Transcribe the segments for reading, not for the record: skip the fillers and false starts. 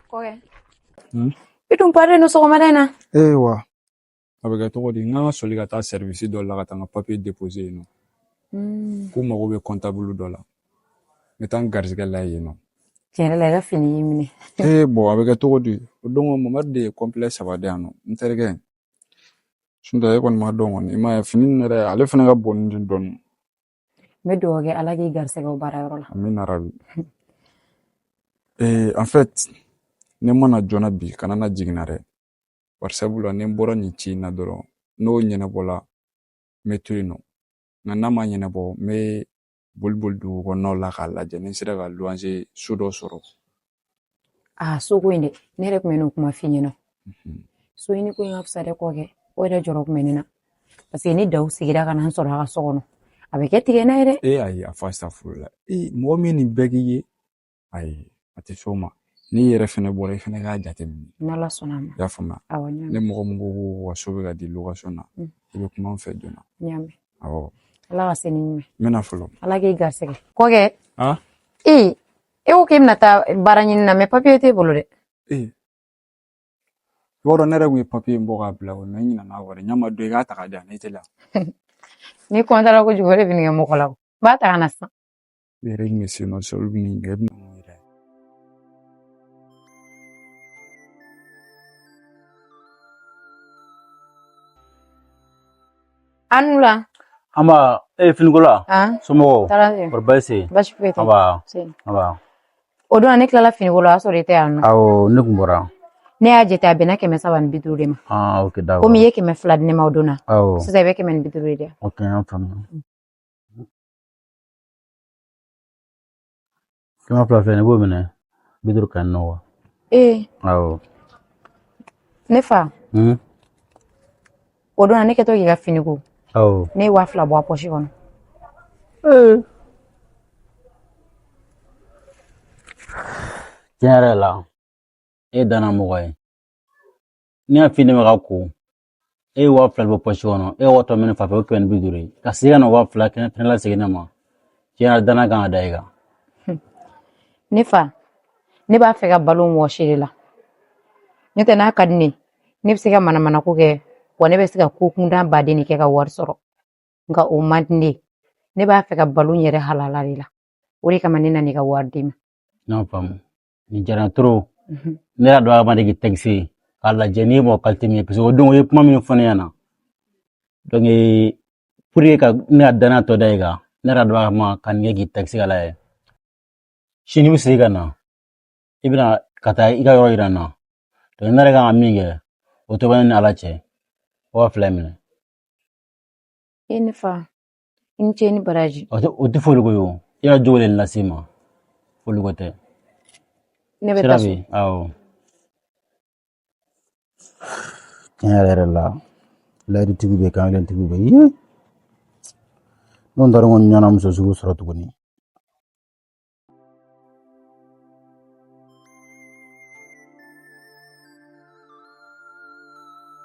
Kɔkɛ. I dun parilen don sɔgɔmada in na. Ee wa, a bɛ kɛ cogo di? N kan ka soli ka taa service dɔ la ka taa n ka papier déposer yen nɔ. K'u mago bɛ comptable dɔ la. N bɛ taa n garisɛgɛ lajɛ yen nɔ. Tiɲɛ yɛrɛ la, i ka fini y'i minɛ. Ee bon, a bɛ kɛ cogo di? O don Mamadu de ye complet saba di yan nɔ, n terikɛ. Sunjata, e kɔni m'a dɔn kɔni, i m'a ye fini nin yɛrɛ, ale fana ka bon ni dɔɔni. N bɛ dugawu kɛ, Ala k'i garisɛgɛ o baarayɔrɔ la. Amina rabi. Ee, en fait, ne mana joona bi, kana na jiginna dɛ. Bari sabula ni n bɔra nin ci in na dɔrɔn, n'o ɲɛnabɔla, n bɛ to yen nɔ. Nka n'a ma ɲɛnabɔ, n bɛ boli boli dugu kɔnɔnaw la k'a lajɛ ni n sera ka luwanse so dɔ sɔrɔ. Aa, soko in dɛ, ne yɛrɛ tun bɛ n'o kuma f'i ɲɛna. So ɲini ko in ka fisa dɛ kɔkɛ. O yɛrɛ jɔrɔ tun bɛ ne na. Parce que ni Dawu seginna ka na n sɔrɔ a ka so kɔnɔ, a bɛ kɛ tigɛ n'a ye dɛ. Ee ayi, a fɔ astafurula. Ee, mɔgɔ min ye nin bɛɛ k'i ye, ayi, a tɛ s'o ma. N'i yɛrɛ fɛnɛ bɔra, i fɛnɛ k'a jateminɛ. N'Ala sɔnna a ma. I y'a faamuya? Awɔ, n y'a Ni mɛn. mɔgɔ min ko ko ka so bɛ ka di location na, i bɛ kuma n fɛ joona. N y'a mɛn. Awɔ. Ala ka se ni ɲuman ye. N bɛna fɔlɔ. Ala k'i garisɛgɛ. Kɔkɛ. Ah? Ee, e ko k'e bɛna taa baara ɲini na, mais papier t'e bolo dɛ. Ee, i b'a dɔn, ne yɛrɛ kun ye papier in bɔ k'a bila o, mais n ɲinɛna a kɔ dɛ. Ɲa ma don, i k'a ta k'a di yan, ne tɛ la. N'i kɔntara kojugu, o de bɛ nin kɛ mɔgɔ la. N b'a ta ka na sisan. I yɛrɛ kun bɛ se nɔ sisan, olu bɛ n'i ɲininka, i bɛ na mun yɛrɛ? An wula. An ba, e finikola. Ah? Somɔgɔw? Taara yen. Kɔri baasi tɛ yen? Baasi foyi tɛ. An ba. Se. An ba. O don ne tilala finiko la, o y'a sɔrɔ i tɛ yan nɔ. Awɔ, ne kun bɔra. Ne y'a jate, a bɛnna 350 de ma. Ah, ok, d'accord. Komi i ye 200 di ne ma o don na. Awɔ. Sisan i bɛ 150 de di yan. Ok, an faamuya. 200 filɛ nin ye, i b'o minɛ. 50 ka ɲi nɔ wa? Ee. Awɔ. Ne fa. O don na, ne kɛtɔ k'i ka fini ko. Awɔ. Ne ye 2000 bɔ a pɔsi kɔnɔ. Ee. Tiɲɛ yɛrɛ la, e danna mɔgɔ ye. Ne y'a fini bɛ ka ko. E ye 2000 bɔ pɔsi kɔnɔ, e ka tɔ minɛ fan fɛ, o ye 150 ye. Ka segin ka na 2000 kɛnɛ lasegin ne ma. Tiɲɛ yɛrɛ, danaya kan ka da i kan. Ne fa, ne b'a fɛ ka balo wɔsi de la. N'o tɛ, n'a ka di ne ye, ne bɛ se ka manamanako kɛ, wa ne bɛ se ka ko kuntan baden de kɛ ka wari sɔrɔ. Nka o man di ne ye. Ne b'a fɛ ka balo n yɛrɛ halala de la. O de kama ne nana i ka wari d'i ma. N y'a faamu. Nin diyara n trop. Ne y'a dɔn a ma de k'i taxer k'a lajɛ n'i ye mɔgɔ qualité min ye, parce que o don o ye kuma min fɔ ne ɲɛna. Donc pour que ka ne ka danaya tɔ da i kan, ne yɛrɛ dɔn a ma ka nin kɛ k'i taxer ka lajɛ. Sini i bɛ segin ka na, i bɛna ka taa i ka yɔrɔ yira n na. Donc ne yɛrɛ kan ka min kɛ, o tɛ bɔ ne ni Ala cɛ. 2000 minɛ. E ne fa, i ni ce ni baraji. O tɛ foli ko ye o. I ka jogo de ye nin lase i ma. Foli ko tɛ. Ne bɛ Sira taa bɛ so. yen, awɔ. Tiɲɛ yɛrɛ yɛrɛ la, layidutigiw bɛ yen, kankelentigiw bɛ yen. Ye. Ne t'a dɔn ko nin ɲɔgɔnna muso sugu sɔrɔ tuguni.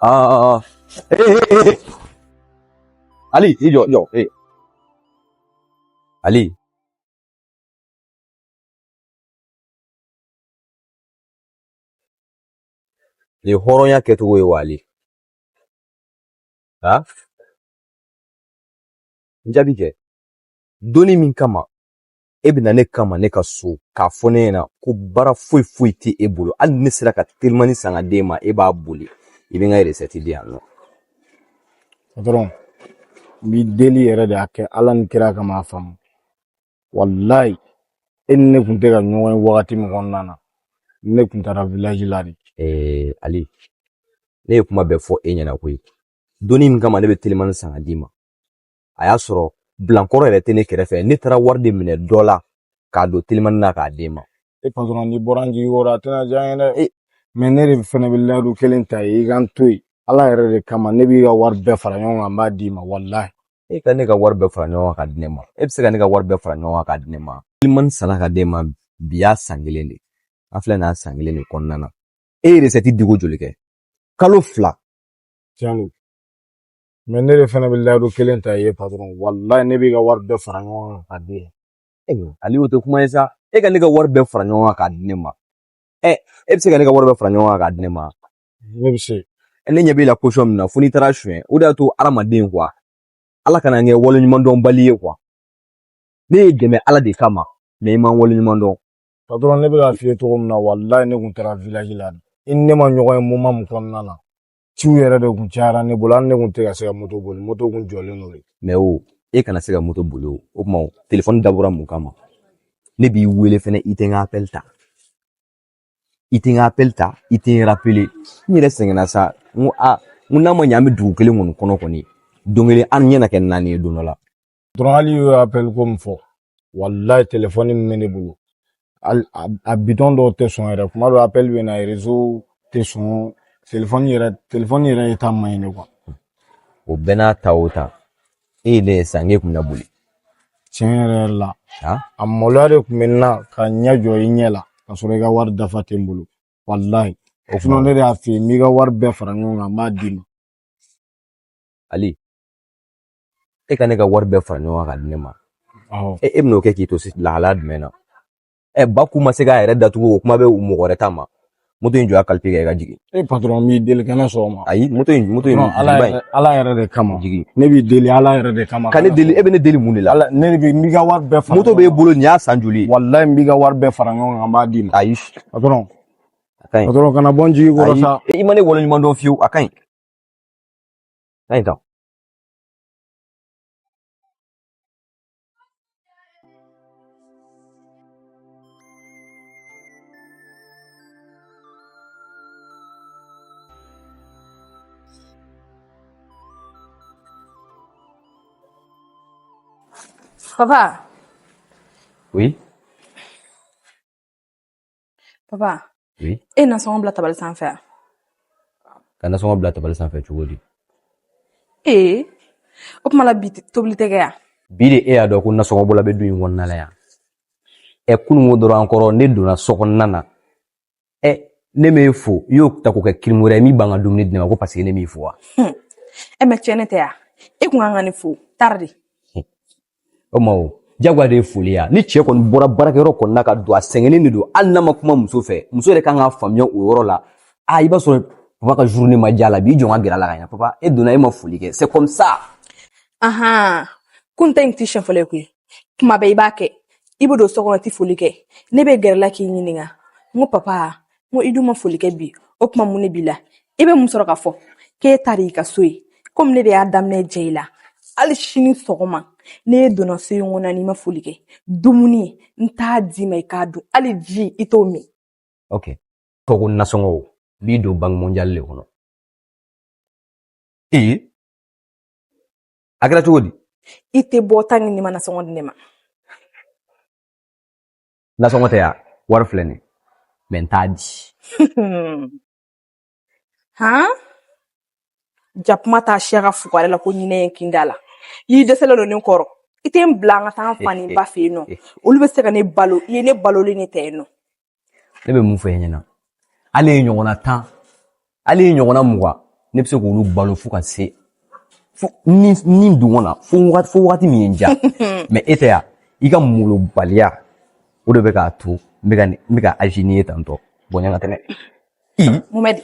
Ah, eh, eh, eh. Ali, i jɔ, jɔ, eh. Ali, nin ye hɔrɔnya kɛcogo ye wa, Ali? Ha? N jaabi kɛ. Donni min kama, e bɛna ne kama ne ka so k'a fɔ ne ɲɛna ko baara foyi foyi tɛ e bolo, hali ni ne sera ka telimani san ka d'e ma, e b'a boli, i bɛ n ka recette di yan nɔ. Patron, n b'i deli yɛrɛ de, a kɛ Ala ni kira kama, a faamu. Walayi, e ni ne kun tɛ ka ɲɔgɔn ye wagati min kɔnɔna na, ne kun taara village la de. Ee, Ali, ne ye kuma bɛɛ fɔ e ɲɛna koyi. Donni min kama ne bɛ telimani san ka d'i ma, a y'a sɔrɔ bilankɔrɔ yɛrɛ tɛ ne kɛrɛfɛ. Ne taara wari de minɛ dɔ la k'a don telimani na k'a d'e ma. E patron, n'i bɔra n jigi kɔrɔ, a tɛna diya n ye dɛ. E. Mais ne de fana bɛ layidu kelen ta ye, i ka n to yen. Ala yɛrɛ de kama, ne b'i ka wari bɛɛ fara ɲɔgɔn kan, n b'a d'i ma, walayi. E ka ne ka wari bɛɛ fara ɲɔgɔn kan k'a di ne ma? E bɛ se ka ne ka wari bɛɛ fara ɲɔgɔn kan k'a di ne ma? Telimani sanna ka d'e ma bi y'a san kelen de. An filɛ nin y'a san kelen de kɔnɔna na. E ye recette diko joli kɛ? Kalo 2. Tiɲɛ don. Mais ne de fana bɛ layidu kelen ta i ye, patron. Walayi, ne b'i ka wari bɛɛ fara ɲɔgɔn kan k'a di. Ali, o tɛ kuma ye sa. E ka ne ka wari bɛɛ fara ɲɔgɔn kan k'a di ne ma. Ɛ, e bɛ se ka ne ka wari bɛɛ fara ɲɔgɔn kan k'a di ne ma? Ne bɛ se. Ne ɲɛ b'e la position min na, fo n'i taara suɲɛ. O de y'a to hadamaden quoi, Ala kana n kɛ waleɲumandɔnbali ye quoi. Ne y'i dɛmɛ Ala de kama, mais i ma n waleɲuman dɔn. Patɔrɔn, ne bɛ k'a f'i ye cogo min na, walayi ne kun taara village la de. I ni ne ma ɲɔgɔn ye moment min kɔnɔna na, ciw yɛrɛ de kun cayara ne bolo, hali ne kun tɛ ka se ka moto boli, moto kun jɔlen don de. Mais o, e kana se ka moto boli o. O tuma o, telefɔni dabɔra mun kama? Ne b'i wele fɛnɛ, i tɛ n ka appel ta. I tɛ n ka appel ta, i tɛ n rappeler. N yɛrɛ sɛgɛnna sa. N ko a, n ko n'a ma ɲɛ an bɛ dugu kelen kɔni kɔnɔ kɔni. Don kelen an ɲɛ na kɛ naani ye don dɔ la. Dɔrɔn hali i y'o appel ko min fɔ, walayi telefɔni min bɛ ne bolo, hali a bitɔn dɔw tɛ sɔn yɛrɛ. Kuma dɔw appel bɛ na, réseau tɛ sɔn, telefɔni yɛrɛ état man ɲi ne quoi. O bɛɛ n'a ta o ta. E ye ne ye sisan, k'e kun bɛna boli. Tiɲɛ yɛrɛ yɛrɛ la, Han? a maloya de tun bɛ n na ka ɲɛ jɔ i ɲɛ la ka sɔrɔ i ka wari dafa tɛ n bolo, walayi. O Sinon tuma ne de y'a f'i ye, n b'i ka wari bɛɛ fara ɲɔgɔn kan, n b'a d'i ma. Ali, e ka ne ka wari bɛɛ fara ɲɔgɔn kan k'a di ne ma. Awɔ. E bɛn'o kɛ k'i to lahalaya jumɛn na? Ɛ, ba kun ma se k'a yɛrɛ datugu, o kuma bɛ mɔgɔ wɛrɛ ta ma. Moto in jɔ a qualité kɛ i ka jigin. E patɔrɔn, n b'i deli, kana sɔn o ma. Ayi, moto in Patɔrɔn, Ala jigin ba in. yɛrɛ, Ala yɛrɛ de kama. Jigin. Ne b'i deli Ala yɛrɛ de kama. Ka ne Kana deli, sɔn. e bɛ ne deli mun de la? Ala, ne de bɛ n b'i ka wari bɛɛ fara Moto ɲɔgɔn b'e kan. bolo, nin y'a san joli ye? Walayi n b'i ka wari bɛɛ fara ɲɔgɔn kan, n b'a d'i ma. Ayi, Patɔrɔn, a ka ɲi. patɔrɔn, kana bɔ n jigi kɔrɔ Ayi, sa. i ma ne waleɲuman dɔn fiyewu, a ka ɲi. A ka ɲi tan. Papa, Oui, papa, oui. E nasɔngɔ bila tabali sanfɛ wa? Ka nasɔngɔ bila tabali sanfɛ cogo di? Ee, o tuma la bi tobili tɛ kɛ yan? Bi de e y'a dɔn ko nasɔngɔbɔla bɛ du in kɔnɔna la yan. Ɛ, kununko dɔrɔn an kɔrɔ, ne donna so kɔnɔna na. Ɛ, ne m'e fo, i y'o ta k'o kɛ kirimu wɛrɛ ye, min b'an ka dumuni di ne ma ko parce que ne m'i fo wa? E mɛ tiɲɛ ne tɛ yan. E kun kan ka ne fo, tari de. O ma o, jagoya de ye foli ya. Ni cɛ kɔni bɔra baarakɛyɔrɔ kɔnɔna ka don, a sɛgɛnnen de don, hali n'a ma kuma muso fɛ, muso yɛrɛ kan k'a faamuya o yɔrɔ la. A, i b'a sɔrɔ papa ka journée ma diya la, bi i jɔ n ka gɛrɛ a la ka ɲɛ. Papa, e donna, e ma foli kɛ. C'est comme ça. Ahan, kun ta in t'i siɲɛ fɔlɔ ye koyi. Kuma bɛɛ i b'a kɛ. I bɛ don so kɔnɔ, i tɛ foli kɛ. Ne bɛ gɛrɛ la k'i ɲininka. N ko papa, n ko i dun ma foli kɛ bi. O tuma mun de b'i la? I bɛ mun sɔrɔ k'a fɔ? K'e ta de y'i ka so ye. Komi ne de y'a daminɛ jɛ i la. Hali sini sɔgɔma, ne donna so in kɔnɔ n'i ma foli kɛ. Dumuni, n t'a d'i ma i k'a dun. Hali ji, i t'o min. Ok. Fɔ ko nasɔngɔ, n b'i don Banque mondiale de kɔnɔ. Ee, a kɛra cogo di? I tɛ bɔ tant que n'i ma nasɔngɔ di ne ma. Nasɔngɔ tɛ ya, wari filɛ nin ye. Mais n t'a di. Han? Jakuma t'a siya ka fugari la ko ɲinɛ ye kin da la. I dɛsɛlen don ne kɔrɔ. I tɛ n bila an ka taa n fa ni n ba fɛ yen nɔ. Olu bɛ se ka ne balo. I ye ne balolen de tɛ yen nɔ. Ne bɛ mun fɔ e ɲɛna? Hali ye ɲɔgɔnna 10, hali ye ɲɔgɔnna 20, ne bɛ se k'olu balo fo ka se fo ni dungɔ na fo wagati min ye n diya. Mais e tɛ yan, i ka molobaliya o de bɛ k'a to n bɛ ka agir n'i ye tantɔ. Bonya ka tɛmɛ. I Mohamed,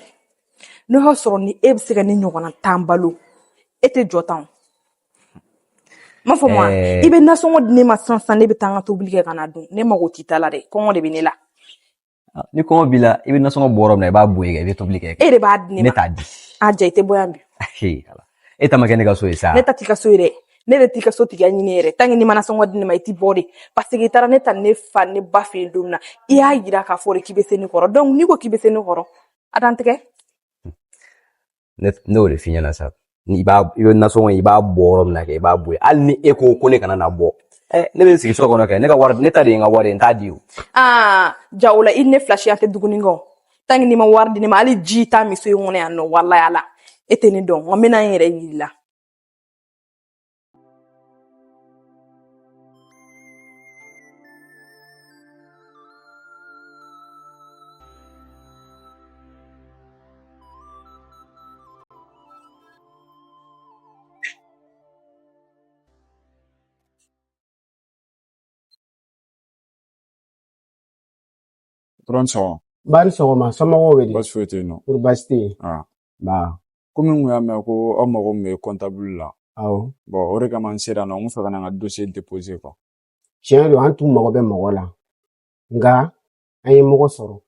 n'o y'a sɔrɔ ni e bɛ se ka ne ɲɔgɔnna 10 balo, e tɛ jɔ tan. N m'a fɔ ma, i bɛ nasɔngɔ di ne ma sisan sisan, ne bɛ taa n ka tobili kɛ ka na dun. Ne mago t'i ta la dɛ, kɔngɔ de bɛ ne la. Ni kɔngɔ b'i la, i bɛ nasɔngɔ bɔ yɔrɔ min na, i b'a bɔ yen kɛ, i bɛ tobili kɛ. E de b'a di ne Ne ma. t'a di. A ja, i tɛ bɔ yan bi. He, Ala. E ta ma kɛ ne ka so ye sa. Ne ta t'i ka so ye dɛ. Ne de t'i ka so tigiya ɲini yɛrɛ. Tant que n'i ma nasɔngɔ di ne ma, i t'i bɔ de. Parce que i taara ne ta ne fa ne ba fɛ yen don min na, i y'a yira k'a fɔ de k'i bɛ se ne kɔrɔ. Donc n'i ko k'i bɛ se ne kɔrɔ, a dan tigɛ. Ne y'o de f'i ɲɛna sa. I b'a, i bɛ nasɔngɔ in, i b'a bɔ yɔrɔ min na kɛ, i b'a bɔ yen. Hali ni e ko ko ne kana na bɔ. Ɛ, ne bɛ n sigi so kɔnɔ kɛ, ne ka wari, ne ta de ye n ka wari ye, n t'a di o. Aa, ja o la i ni ne fila si an tɛ dumuni kɛ o. Tant que n'i ma wari di ne ma, hali ji t'a min so in kɔnɔ yan nɔ, walayi Ala. E tɛ ne dɔn, nka n bɛna n yɛrɛ yir'i la. Patɔrɔn, sɔgɔma. Ba ni sɔgɔma, somɔgɔw bɛ di? Baasi foyi tɛ yen nɔ. Kori baasi tɛ yen? Ah. Ba. Komi n kun y'a mɛn ko aw mago tun bɛ comptable la. Awɔ. Bon, o de kama n sera yan nɔ, n kun fɛ ka na n ka dossier déposer quoi. Tiɲɛ don, an tun mago bɛ mɔgɔ la. Nka an ye mɔgɔ sɔrɔ.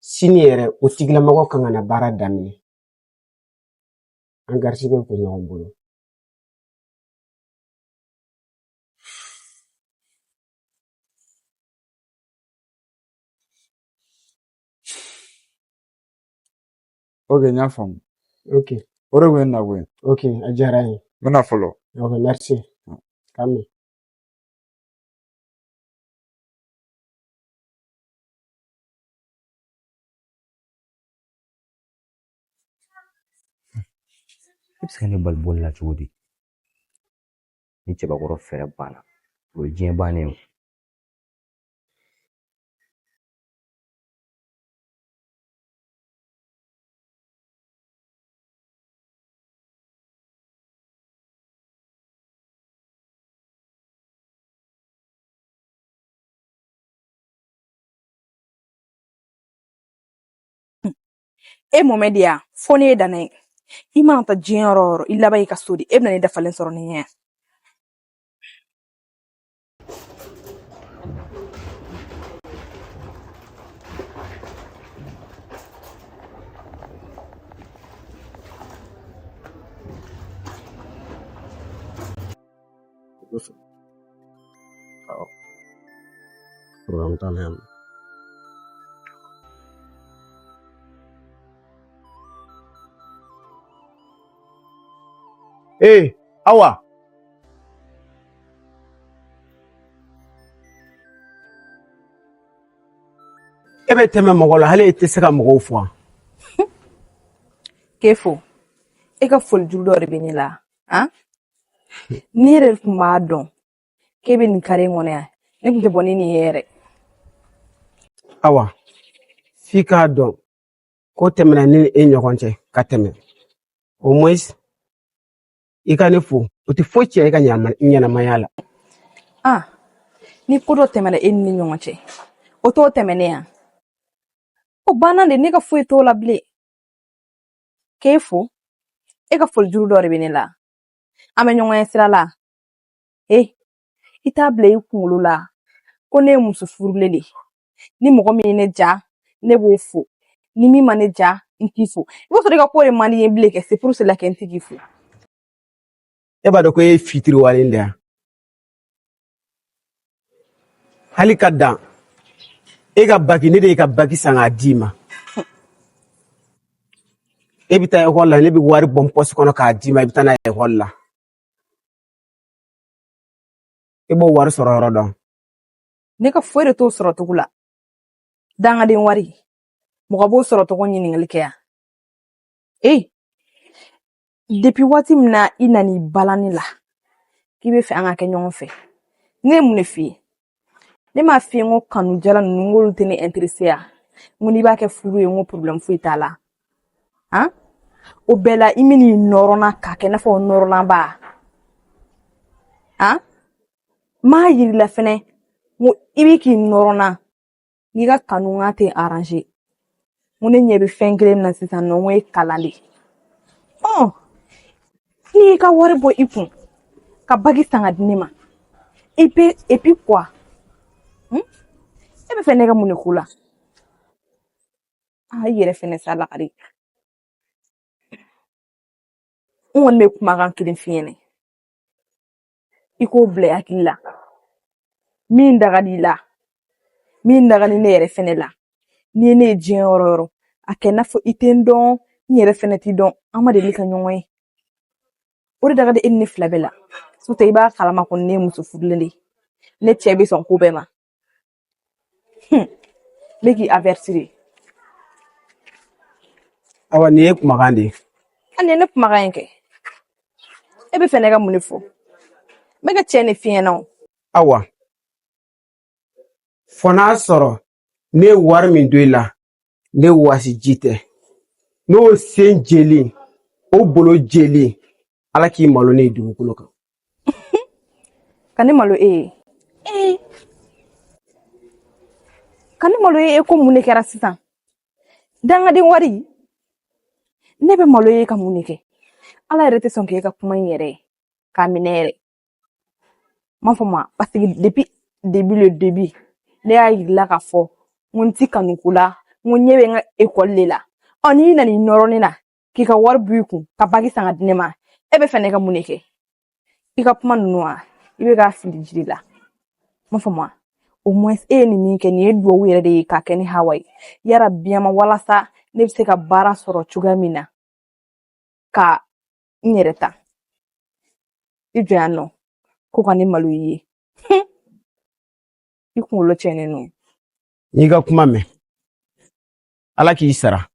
Sini yɛrɛ, o tigilamɔgɔ kan ka na baara daminɛ. An garisigɛw tɛ ɲɔgɔn bolo. Ok, n y'a faamu. Ok. O de kun ye n nakun ye. Ok, a diyara n ye. N bɛna fɔlɔ. Ok, merci. K'an bɛn. E bɛ se ka ne bali bɔli la cogo di? Ni cɛbakɔrɔ fɛɛrɛ banna, o ye diɲɛ bannen ye. E Mohamɛdi ya fo ne ye danna ye i mana taa diɲɛ yɔrɔ o yɔrɔ i laban y'i ka so de e bɛna ne dafalen sɔrɔ ne ɲɛ yan. Problème t'a la yan. Ee, Awa. E bɛ tɛmɛ mɔgɔ la, hali e tɛ se ka mɔgɔw fo wa? K'e fo e ka foli juru dɔ de bɛ ne la han ne yɛrɛ tun b'a dɔn k'e bɛ nin kare in kɔnɔ yan ne tun tɛ bɔ ni nin ye yɛrɛ. Awa, f'i k'a dɔn ko tɛmɛna ne ni e ɲɔgɔn cɛ ka tɛmɛ. Au moins i ka ne fo, o tɛ foyi tiɲɛ e ka ɲɛnamaya la. Ah, ni ko dɔ tɛmɛna e ni ne ɲɔgɔn cɛ o t'o tɛmɛnen yan o banna de ne ka foyi t'o la bilen k'e fo e ka foli juru dɔ de bɛ ne la an bɛ ɲɔgɔn ye sira la e i t'a bila i kunkolo la ko ne ye muso furulen de ye ni mɔgɔ min ye ne ja ne b'o fo ni min ma ne ja n t'i fo i b'a sɔrɔ i ka ko de man di n ye bilen kɛ c'est pour cela que n tɛ k'i fo. E b'a dɔn ko e ye fitiriwale de ye hali ka dan e ka baki ne de y'i ka baki san k'a d'i ma e bɛ taa ekɔli la ne bɛ wari bɔ n pɔsi kɔnɔ k'a d'i ma i bɛ taa n'a ye ekɔli la e b'o wari sɔrɔ yɔrɔ dɔn. Ne ka foyi de t'o sɔrɔ cogo la dangaden wari mɔgɔ b'o sɔrɔ cogo ɲininkali kɛ yan ee depuis waati min na i nan'i balan ne la k'i bɛ fɛ an ka kɛ ɲɔgɔn fɛ ne ye mun de f'i ye ne m'a f'i ye n ko kanujala ninnu n k'olu tɛ ne intéressé yan n ko n'i b'a kɛ furu ye n ko problème foyi t'a la han o bɛɛ la i bɛn'i nɔrɔ n na k'a kɛ i n'a fɔ nɔrɔlanba han n m'a yir'i la fɛnɛ n ko i bɛ k'i nɔrɔ n na n'i ka kanu n k'a tɛ arranger n ko ne ɲɛ bɛ fɛn kelen min na sisan nɔ n ko ye kalan de ye ɔ n'i y'i ka wari bɔ i kun ka baki san ka di ne ma et puis quoi e bɛ fɛ ne ka mun de ko la aa i yɛrɛ fɛnɛ sa lakari n kɔni bɛ kumakan kelen f'i ɲɛna i k'o bila i hakili la min da ka di i la min da ka di ne yɛrɛ fɛnɛ la n'i ye ne ye diɲɛ yɔrɔ o yɔrɔ a kɛ i n'a fɔ i tɛ n dɔn n yɛrɛ fɛnɛ t'i dɔn an ma deli ka ɲɔgɔn ye o de da ka di e ni ne fila bɛɛ la i b'a kalama kɔni ne ye muso furulen de ye ne cɛ bɛ sɔn ko bɛɛ ma n bɛ k'i avertir de. Awa nin ye kumakan de ye. A nin ye ne kumakan ye kɛ e bɛ fɛ ne ka mun de fɔ n bɛ ka tiɲɛ de f'i ɲɛna o. Awa fo n'a sɔrɔ ne ye wari min don i la ne wasiji tɛ n'o sen jeli o bolo jeli ala k'i malo ne ye dugukolo kan. Ka ne malo e ye ee Ka ne maloya e ko mun de kɛra sisan? Dangaden wari, ne bɛ maloya e ka mun de kɛ? Ala yɛrɛ tɛ sɔn k'e ka kuma in yɛrɛ k'a minɛ yɛrɛ. M'a fɔ ma parce que depuis début, le début, ne y'a yir'i la k'a fɔ n ko n ti kanuko la, n ko ɲɛ bɛ n ka ekɔli de la. Ɔ, n'i nana i nɔrɔ ne na k'i ka wari bɔ i kun ka baki san ka di ne ma, e bɛ fɛ ne ka mun de kɛ? I ka kuma ninnu wa, i bɛ k'a fili jiri la. M'a fɔ ma, au moins e ye nin min kɛ, nin ye duwawu yɛrɛ de ye k'a kɛ ni Hawa ye yarabi ma, walasa ne bɛ se ka baara sɔrɔ cogoya min na ka n yɛrɛ ta. I jɔ yan nɔ ko ka ne malo i ye, i kunkolo tiɲɛnen don. N y'i ka kuma mɛn. Ala k'i sara.